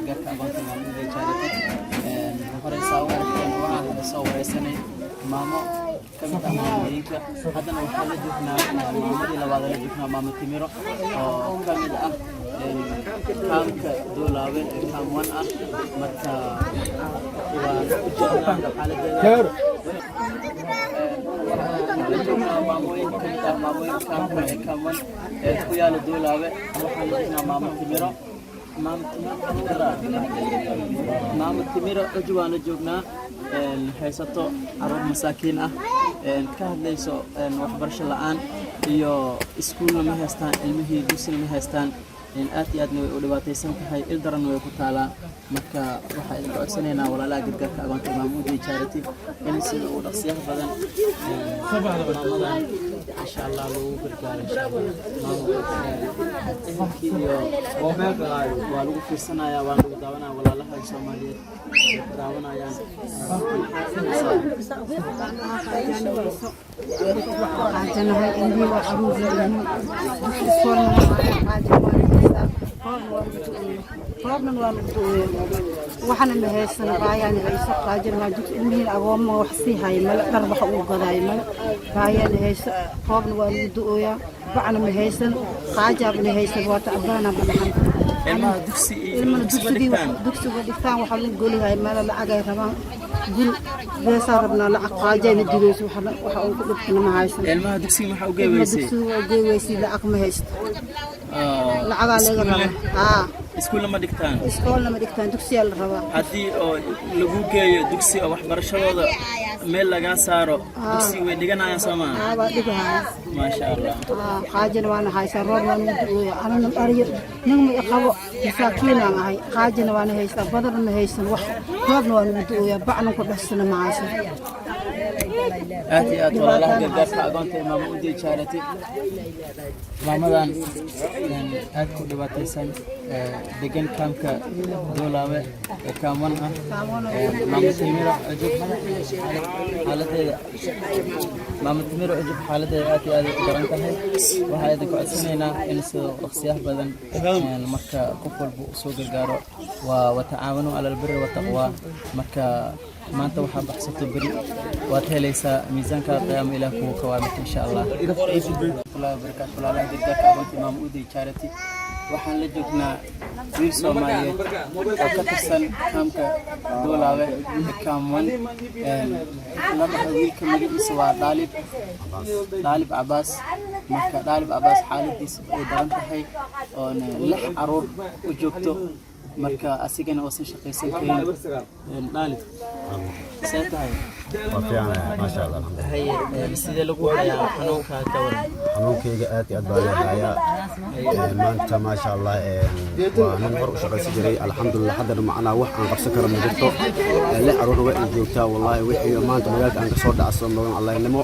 Gargaarka Agoonta Maamuuda Charity. Horeysaa u aragteen, waxaan hadda soo wareysanay maamo ka mid ah maamooyinka. Haddana waxaa la joognaa maamadii labaad, la joognaa Maamo Timiro oo ka mid ah kaamka Doolaawe ee kaam one ah. Marka waan u jeednaa xaaladeeda. Waxaan la joognaa maamooyin ka mid ah maamooyinka kaamka ee kaam one ee ku yaala Doolaawe. Waxaan la joognaa Maamo Timiro. Maamo Timiro Cuji waan la joognaa, haysato caruur masaakiin ah, ka hadlayso waxbarasho la'aan iyo iskuulna ma haystaan ilmihii, dugsina ma haystaan. Aad iyo aadna way u dhibaataysan tahay, il daranna way ku taalaa. Marka waxaa idinka codsanaynaa, walaalaha Gargaarka Agoonta Maamuudi Charity, in sida ugu dhaqsiyaha badan maamadan insha Allah loogu gargaaro, insha Allah. Maamo, ehelkii iyo waa lagu fiirsanayaa, waa lagu daawanaya, walaalaha Soomaaliyeed way ku daawanayaan. Maxaa Qaajanahay, ilmihii waa caruur leeyihiin, iskoolna waa qaajo, waa haystaa, roobna waa lagu du'ooye, waxana ma haysano, baayaan hayso, qaajana waa dugsi, ilmihiin agooma wax sii hay male, dhar wax uu gadaayo male, baayaan hayso, roobna waa lagu du'ooyaa, bacna ma haysan, qaajaabna haysan, waa tacbaana ma dhaxan. Ilmaha dugsi iyo ilmana dugsi ma dugsigii dhigtaan? Dugsiga dhigtaan, waxa lagu golihay male, lacagay rabaan, guri beesaa rabnaa, lacag qaajayna dilayso, waxa uu ku dhigtana ma haysan. Ilmaha dugsiga maxaa u Ilma geeweysay? Dugsiga waa geeweysay, lacag ma haysto, lacagaa laga rabaa haa. Iskuulna ma dhigtaan? Iskoolna ma dhigtaan, dugsiyaa la rabaa. Haddii oo lagu geeyo dugsi oo waxbarashadooda meel lagaa saaro, dugsi way dhiganayaan, soo maa? Haa, waa dhigahaya. Maasha Allah. Haa, qaajana waana haysaa, roob waana du'ooya, anana aryo nin ma iqabo, masaakiinaan ahay, qaajana waana haystaa, badarna ma haysan, wax roobna waa nagu du'ooya, bacna ku dhexsana ma haysan. Aad iyo aad, walaalaha Gargaarka Agoonta Imaam Udi Charity, maamadan aad ku dhibaataysan, degan kaamka Doolaawe ee kaamwan ah, Maamo Timiro Cujub, xaaladeeda, Maamo Timiro Cujub, xaaladeeda aad iyo aad ay u daran tahay. Waxaa idinka codsanaynaa in sida waqsiyaha badan marka qof walba uu soo gargaaro. Waa وتعاونوا على البر والتقوى. Marka maanta waxaa baxsato, beri waad helaysaa, miisaanka qiyaama Ilaah kugu kawaamid, insha Allah. Warahmatullahi wabarakaatu. Walaalaha Gargaarka Agoonta Imaam Uday Charity, waxaan la joognaa wiil Soomaaliyeed oo ka tirsan kaamka Doolaawe ee kaam one la dhaho. Wiilka magaciisa waa Dhaalib, Dhaalib Cabaas. Marka Dhaalib Cabaas xaaladiisa ay daran tahay, oona lix caruur u joogto, marka asigana uusan shaqaysan karin. Dhaalib, see tahay? Waa fiicanahay, maasha Allah, alxamdulillah. Haye, sidee lagu hayaa xanuunka, ka waran? Xanuunkayga aad iyo aad baa loo hayaa. Maanta, maasha Allah, waa nin hor u shaqaysan jiray, alxamdulillah. Haddana macnaa wax aan qabsan karo ma jirto. Lix caruurna waa ay joogtaa. Wallaahi, wixii maanta magaalka aan ka soo dhacso, magan allahnimo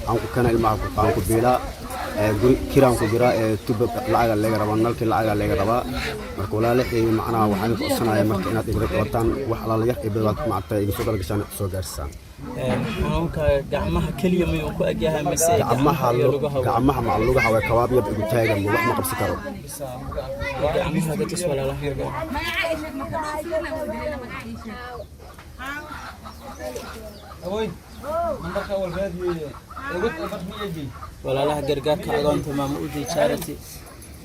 aan ku kana ilmaha aan ku biilaa. Guri kiraan ku jiraa, tuba lacaga laga rabaa, nalkii lacaga laga rabaa. Marka walaalixii, macnaha waxaan ku codsanaya marka inaad igala qabataan wax alaala yar iyo badaad macta iga soo kala gashaan, soo gaarsaan. Xanuunka gacmaha keliya miyuu ku egyahay mise gacmaha iyo lugaha? Gacmaha maca lugaha way kabaab igu taagan, wax ma qabsan karo. Gacmaha ka tus walaalahaaga. Walaalaha Gargaarka Agoonta Maamo Uday Charity,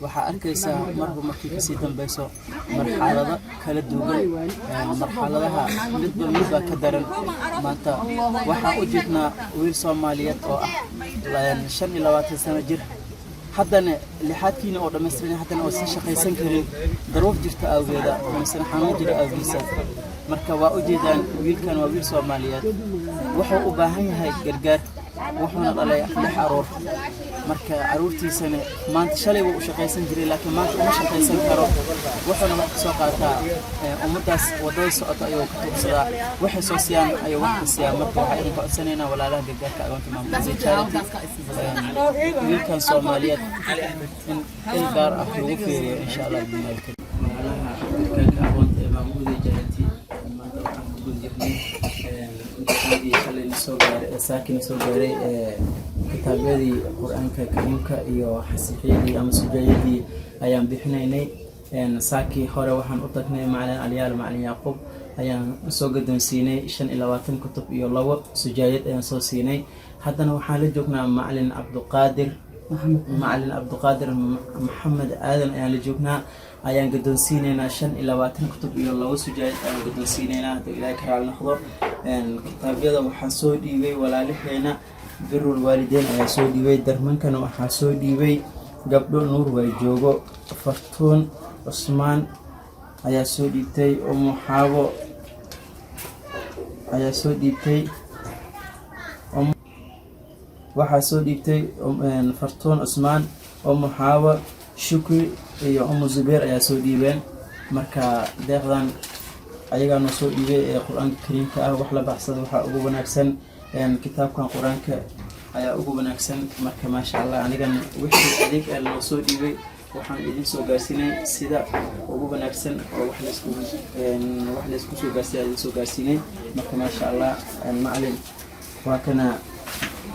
waxaa arkaysaa marba markii kasii dambeyso marxalado kala duwan, marxaladaha midba midbaa ka daran. Maanta waxaan u jeednaa wiil Soomaaliyeed oo ah 25 sano jir, haddana lixaadkiina oo dhammaystiran, haddana oo si shaqaysan karin daruuf jirta awgeeda misena xanuun jira awgiisa. Marka waa ujeedaan, wiilkan waa wiil Soomaaliyeed, wuxuu u baahan yahay gargaar, wuxuuna dhalay lix caruur. Marka caruurtiisana maanta, shalay wuu u shaqaysan jiray, laakiin maanta uma shaqaysan karo. Wuxuuna wax kasoo qaataa ummaddaas waddada socota ayuu ka tuugsadaa, waxay soo siiyaan ayuu wax ka siiyaa. Marka waxaa idinka codsanaynaa, walaalaha Gargaarka Agoonta Maamulka Charity, wiilkan Soomaaliyeed in il gaar ah lagu fiiriyo, insha Allah bi'idnillahi alkariim. Walaalaha Gargaarka Agoonta ee Maamuuda Charity, maanta waxaan ku guda jirnay deeqadii shalay na soo gaaray ee saakina soo gaaray, ee kitaabyadii Qur-aanka Kariimka iyo xasixiyadii ama sujaayadii ayaan bixinaynay. Saakii hore waxaan u tagnay macalin Alyaal, macalin Yacquub ayaan soo gadoonsiinay 25 kutub iyo labo sujaayad ayaan soo siinay. Haddana waxaan la joognaa macalin Cabduqaadir, macalin Cabduqaadir Maxamed Aadan ayaan la joognaa, ayaan gadoonsiineynaa 25 kutub iyo labo sujaayad ayaan gadoonsiineynaa, hadduu Ilaahay ka raali noqdo. Kitaabyada waxaa soo dhiibay walaalaheena Birul Waalideyn ayaa soo dhiibay. Darmankana waxaa soo dhiibay gabdho Nuur way joogo, Fartuun Cusmaan ayaa soo dhiibtay, Umu Xaabo ayaa soo dhiibtay. Waxaa soo dhiibtay Fartuun Cusmaan, Umu Xaawo, Shukri iyo Umu Zubeer ayaa soo dhiibeen. Marka deeqdan ayagaa noo soo dhiibay ee Qur-aanka Kariimka ah. Wax la baxsada waxaa ugu wanaagsan kitaabkan Qur-aanka ayaa ugu wanaagsan. Marka maasha Allah, anigana wixii adeeg ee loo soo dhiibay waxaan idin soo gaarsiinay sida ugu wanaagsan oo wax laysku soo gaarsiiya idin soo gaarsiinay. Marka maasha Allah, macalin, waa kana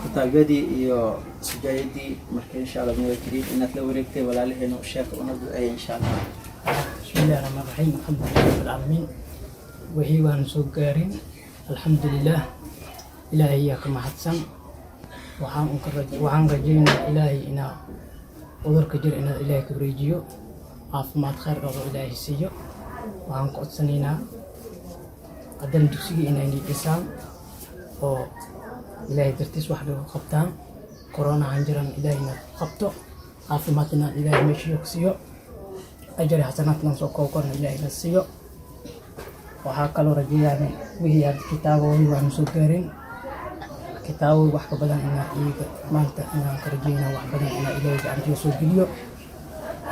kitaabyadii iyo sujaayadii. Marka insha Allah bimada kariim inaad la wareegtay, walaalaheena sheekha una duceeya insha Allah. بسم الله الرحمن الرحيم، الحمد لله رب العالمين. Wixii waan soo gaarin, alxamdulilah, Ilaahay yaa ka mahadsan. Waxaan rajaynayaa Ilaahay inaa cudurka jir inaad Ilaahay ka wareejiyo, caafimaad khayr qabo Ilaahay siiyo. Waxaan ku codsanaynaa haddana dugsiga inay dhisaan oo Ilaahay dartiis wax bay ku qabtaan. Koronahan jiran Ilaahay inaad qabto, caafimaad inaad Ilaahay meeshiyo ku siiyo, ajari xasanaadkan soo koob korna Ilaahay na siiyo. Waxaa kaloo rajeeyaan wixii hadda kitaabooyi waanu soo gaarin, kitaabo wax ka badan inaa iyaga maanta inaan ka rajeynaa, wax badan inaa Ilaahay gacantiisa soo geliyo,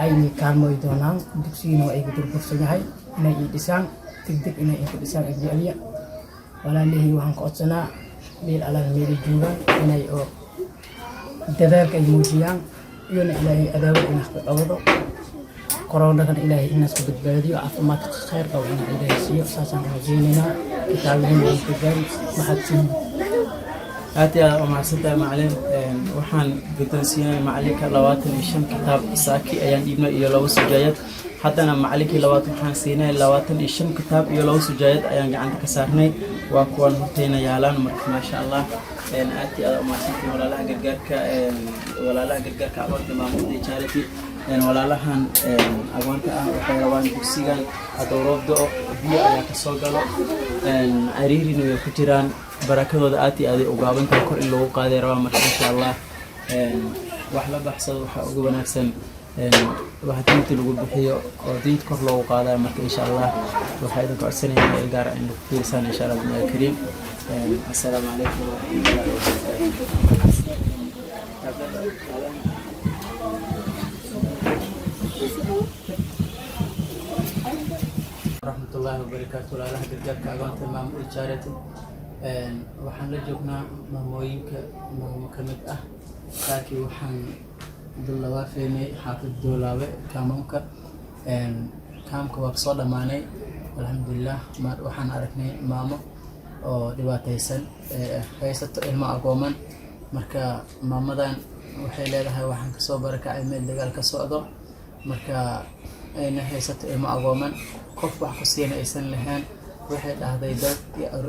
aynay kaalmoy doonaan. Dugsigiina waa iga burbursan yahay, inay ii dhisaan degdeg, inay igu dhisaan jeceliya. Walaalihii waxaan ka codsanaa meel alaal meelay joogaan inay oo dadaalka ay muujiyaan, iyona Ilaahay adaawad inaas ka qabado, koronadan Ilaahay inaas ku badbaadiyo, caafimaad khayr qabo inaa Ilaahay siiyo. Saasaan rajaynaynaa. Kitaabihiin waan ku gaari mahadsan. Aad iyo aad umahadsantahay, macalin. Waxaan guddoonsiinay macalinka 25 kitaab saaki ayaan dhiibnay iyo labo sujaayad. Haddana macalinkii labaad waxaan siinay 25 kitaab iyo labo sujaayad ayaan gacanta ka saarnay. Waa kuwan hortayna yaalaan. Marka maasha Allah, aad iyo aad umahadsantahay walaalaha gargaarka, walaalaha gargaarka agoonta Maamuud iyo Charity. Walaalahan agoonta ah waxay rabaan dugsigan hadduu roob da'o biyo ayaa kasoo galo, cariirina way ku jiraan, barakadooda aad iyo aaday u gaaban tahay, kor in loogu qaaday rabaa. Marka insha Allah, wax la baxsado waxaa ugu wanaagsan wax diinta lagu bixiyo oo diinta kor loogu qaadayo. Marka insha Allah waxaa idinka codsanaya meel gaara in lagu fiirsaan insha Allah bidnillahi kariim. Assalaamu calaykum waraxmatullahi wabarakaatu. Raxmatullaahi wabarakaatu. Walaalaha gargaarka agoonta Maamul Charity, waxaan la joognaa maamooyinka, maamo ka mid ah. Saakii waxaan dul lawaafeynay xaafid Doolaabe kaamamka. Kaamka waa kasoo dhammaanay, alxamdulilah. Waxaan aragnay maamo oo dhibaataysan, haysato ilmo agooman. Marka maamadan waxay leedahay waxaan kasoo barakacay meel dagaal ka socdo. Marka ayna haysato ilmo agooman, qof wax ku siina aysan lahayn. Waxay dhahday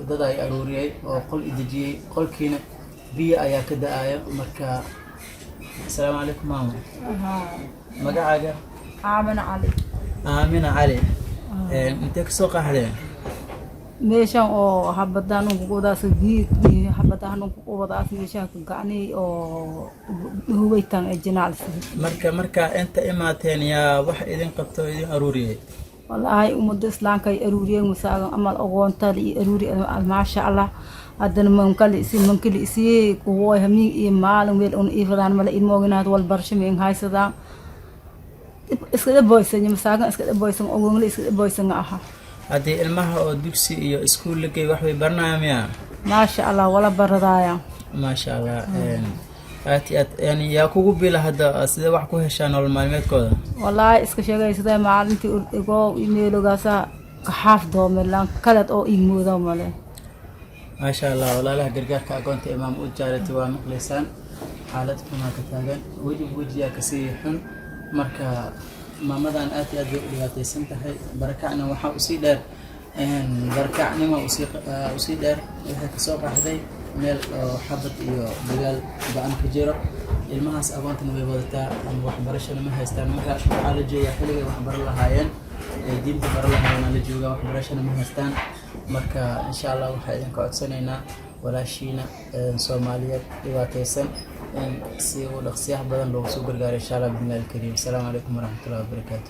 dad ay aruuriyey oo qol i dejiyey, qolkiina biyo ayaa ka da-ayo. Marka asalaamu calaykum maama, magacaaga? Aamina Cali. Aamina Cali, intee kasoo qaxdeen? Meeshan oo habadaan unkuqubadaas, biyo habadaan unkuqubadaas, meeshaan ka gacnay oo huwaytan ee jinaalsi. Marka markaa inta imaateen yaa wax idin qabto oo idin aruuriyey? Wallaahi ummadda islaamka ay aruuriyeen, masaagan amal aqoontada iyo aruuri, maasha Allah. Haddana mankali isi mankali isi kuwoy hamiin iyo maalin weel un iifadaan male, ilmooginaad wal barasho meen haysadaan, iska dhaboysan masaagan, iska dhaboysan, ogongle iska dhaboysan aha. Haddii ilmaha oo dugsi iyo iskuul la geey wax bay baranayaan miya? Maasha Allah, wala baradaaya. Maasha Allah, aad iyo aad. Yani yaa kugu bila hadda, sidee wax ku heshaa nolol maalmeedkooda? Wallaahi iska sheegay sidee maalintii igoo imeelogaasa kaxaaf doomelan kaled oo iimooda male. Maasha Allah, walaalaha gargaarka agoonta Imaam u Charity, waa maqlaysaan, xaalad xumaa ka taagan, weji wejiyaa kasii xun. Marka Maamadan aad iyo aad bay u dhibaataysan tahay. Barakacna waxaa usii dheer, barakacnima usii dheer. Waxay kasoo qaxday meel oo xabad iyo dagaal ba'an ka jiro. Ilmahaas agoontana way wadataa ama waxbarashana ma haystaan. Marka waxaa la joogaa xilligay waxbaran lahaayeen, ay diinta baran lahaayeen la joogaa, waxbarashana ma haystaan. Marka insha Allah waxaa idinka codsanaynaa walaashiina Soomaaliyeed dhibaataysan in si uu dhaqsiyaha badan loogu soo gargaaro, insha Allah, bi'idnillahi alkariim. Asalaamu calaykum waraxmatullahi wabarakaatu.